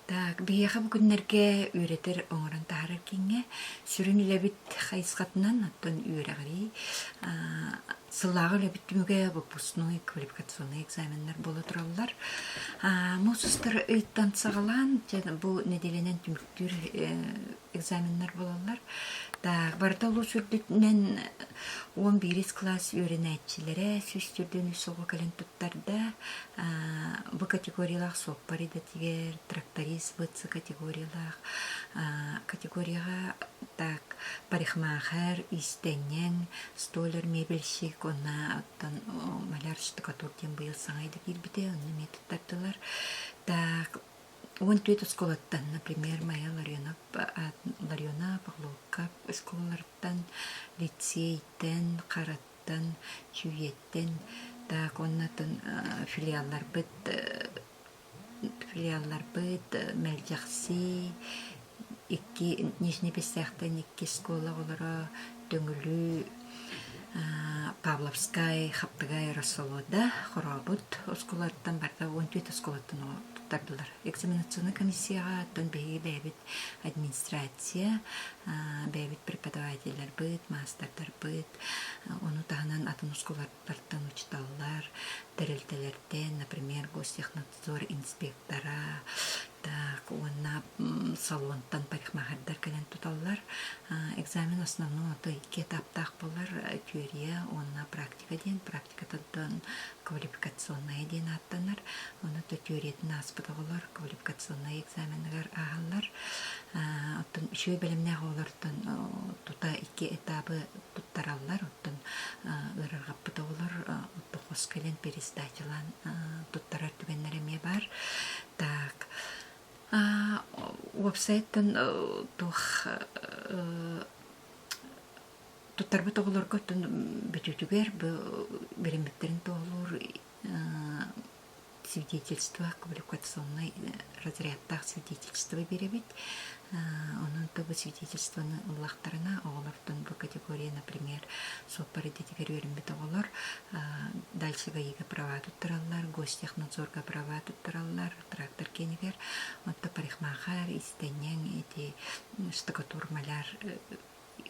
Так, биһиэхэ бу күннэргэ үөрэтэр оҥорон таһаарар кииҥҥэ сүрүн үлэбит хайысхатынан оттон үөрэҕирии сыллааҕы үлэбит түмүгэ выпускной квалификационнай экзаменнар буола тураллар. Муус устар ыйтан саҕалаан бу нэдиэлэнэн түмүктүүр экзаменнар буолаллар. Так, барыта улуус үрдүнэн 11 кылаас үөрэнээччилэрэ 143 оҕо кэлэн туттарда. Бу категориялаах суоппар идэтигэр, тракторист ВЦ категориялаах категорияҕа так парикмахер, иистэнньэҥ, столяр, мебельщик уонна оттон маляр штукатур диэн быйыл саҥа идэ киирбитэ, онно эмиэ туттардылар. Так, 14 оскуолаттан, например, моя Ларионов, Ларионов, Павловка оскуолаларыттан, лицейтэн, Хараттан, Чүүйэттэн, так уонна атын филиалларбыт филиалларбыт Мэлдьэхси, икки Нижний Бэстээхтэн икки оскуола оҕолоро, Төҥүлү, Павловскай, Хаптагай, Рассолода, Хорообут оскуолаларыттан барыта 14 оскуолаттан туттардылар. Экзаменационнай комиссияҕа оттон биһиги бэйэбит администрация, бэйэбит преподавателлэрбит, маастардарбыт, ону таһынан атын оскуолалартан учууталлар, тэрилтэлэртэн, например, гостехнадзор инспектора, так уонна салонтан парикмахердар кэлэн туталлар. Экзамен основной ото икки этаптаах буолар: теория уонна практика диэн. Практикатыттан квалификационная диэн ааттанар. Ону то теориятын ааспыт оҕолор квалификационнай экзаменыгар ааһаллар. Оттон үчүгэй бэлэмнээх оҕолортон тута икки этабы туттараллар. Оттон ыарырҕаппыт оҕолор хос кэлэн пересдачалаан туттарар түгэннэрэ эмиэ баар. Так, уопсайыттан туох туттарбыт оҕолорго оттон бүтүүтүгэр бу бэриммиттэрин туоһулуур свидетельство, квалификационнай разрядтаах свидетельство биэрэбит. Онон то бу свидетельствоны ыллахтарына оҕолортон бу категория, например, суоппар идэтигэр үөрэммит оҕолор дальше ГАИга права туттараллар, гостехнадзорга права туттараллар, трактор киэнигэр, онто парикмахер, иистэнньэҥ, ити штукатур, маляр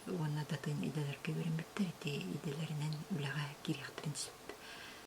уонна да атын идэлэргэ үөрэммиттэр ити идэлэринэн үлэҕэ киириэхтэрин сөп.